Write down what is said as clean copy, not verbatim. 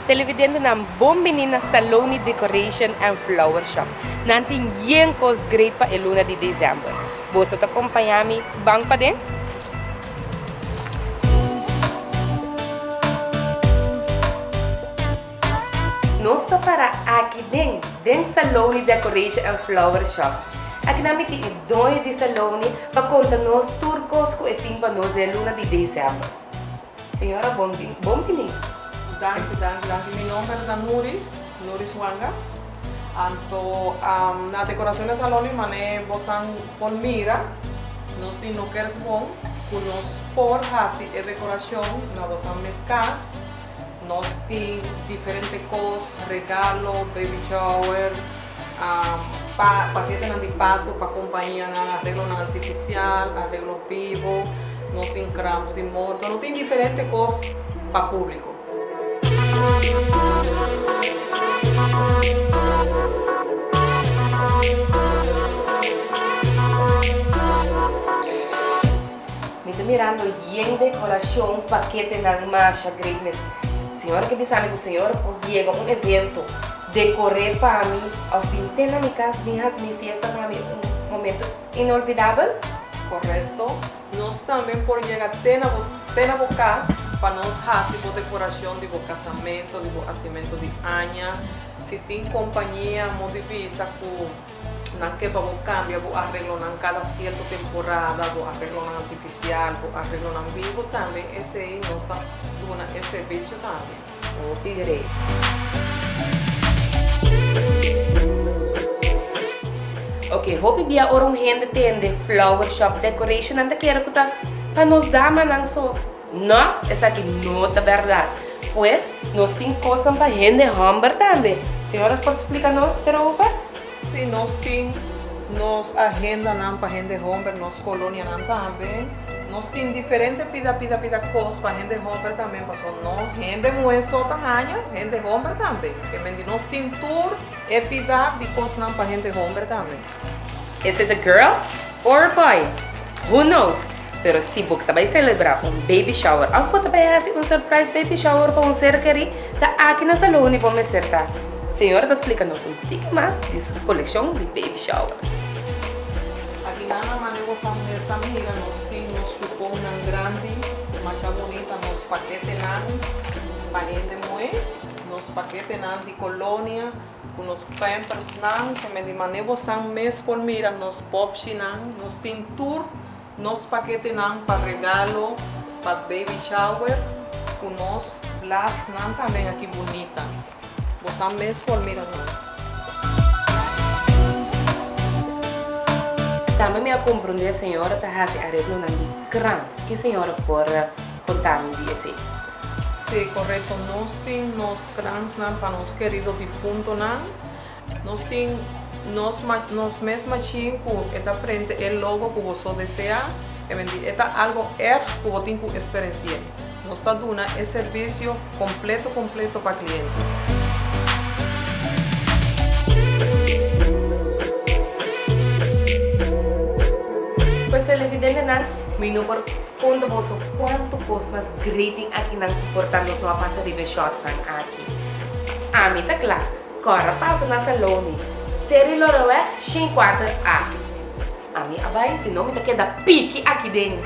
Televidentenan bon bini na Saloni Decoration and Flower Shop. Nan tin yen kos great pa e luna di december. Boso ta kompañá mi ban paden? Nos ta para aki den den Saloni Decoration and Flower Shop. Akinan mi tin e doño di Saloni pa konta nos tur kos ku e tin pa nos den luna di december. Señora bon bon bini. Danki danki danki mi nomber ta Nuris Nuris Wanga anto na decoracion di salon mi mane bosan por mira nos tin no kerstboom cu nos por haci e decoracion na bosan mes cas nos tin diferente cos regalo baby shower pa paketenan di Pascu pa compañianan, arreglonan artificial, arreglo bibo, nos tin krams di morto, nos tin diferente cos pa publico. Mi ta mirando yen decoracion, paketenan masha great mes. Señora ke bisa mi cu señora por yega un evento. Decoré pa mi of bin te na mi cas bin haci mi fiesta pa mi un momento inolvidabel. Correcto. Nos tambe por yega te na bo te na bo cas pa nos haci bo decoracion di bo casamento, di bo hacimento di aña. Si tin compañia mo di bisa cu nan ke pa bo cambia bo arreglonan cada cierto temporada, bo arreglonan artificial, bo arreglonan bibo tambe esey nos ta duna e servicio tambe. Hopi great. Ok, hopi bia ora un hende tende flower shop decoration nan ta kere ku ta pa nos damanan so. No, esaki no ta bèrdat. Pues, nos tin kosnan pa hende hòmber tambe. Señoras por splika nos erover? Sí, nos tin nos agendanan pa hende homber, nos kolonianan tambe. Nos tin diferente pida pida pida kos pa hende homber tambe, pasobra no hende muhé so ta haña, hende homber tambe. Ke men di nos tin tur e pida di kosnan pa hende homber tambe. Is it a girl or a boy? Who knows? Pero si bo ta bai celebra un baby shower of bo ta bai haci un surprise baby shower pa un ser keri, ta aki na Saloni bo mester ta. Señora ta splica nos un tiki mas di su coleccion di baby shower. Aki nan a manda boso muher ta mira nos tin nos cuponnan grandi masha bunita nos paketenan pa hende muhe nos paketenan di colonia Ku nos pampersnan, ke men di mane bosan mes por mira nos popshinan, nos tin tur nos paketenan pa regalo, pa baby shower, ku nos glasnan tambe aki bunita. Bosan mes por mira nan. Tambe mi a komprondé señora ta hasi areglonan di krans. Ki señora por konta mi di esei? Sí, korekto. Nos tin nos Kransnan pa nos kerido difuntonan. Nos tin nos nos mes machin ku e ta prente e logo ku boso desea. E men di e ta algo ègt ku bo tin ku esperensi'é. Nos ta duna e servisio kompleto kompleto pa kliente. Pues televidentenan, mi no por Konta boso kuantu kos mas great tin akinan ku por ta nos no a pasa riba e shotnan aki. Ami ta kla, kòrda pasa na Saloni, Seri Loroweg 104 A. Ami a bai, si no mi ta keda piki aki den.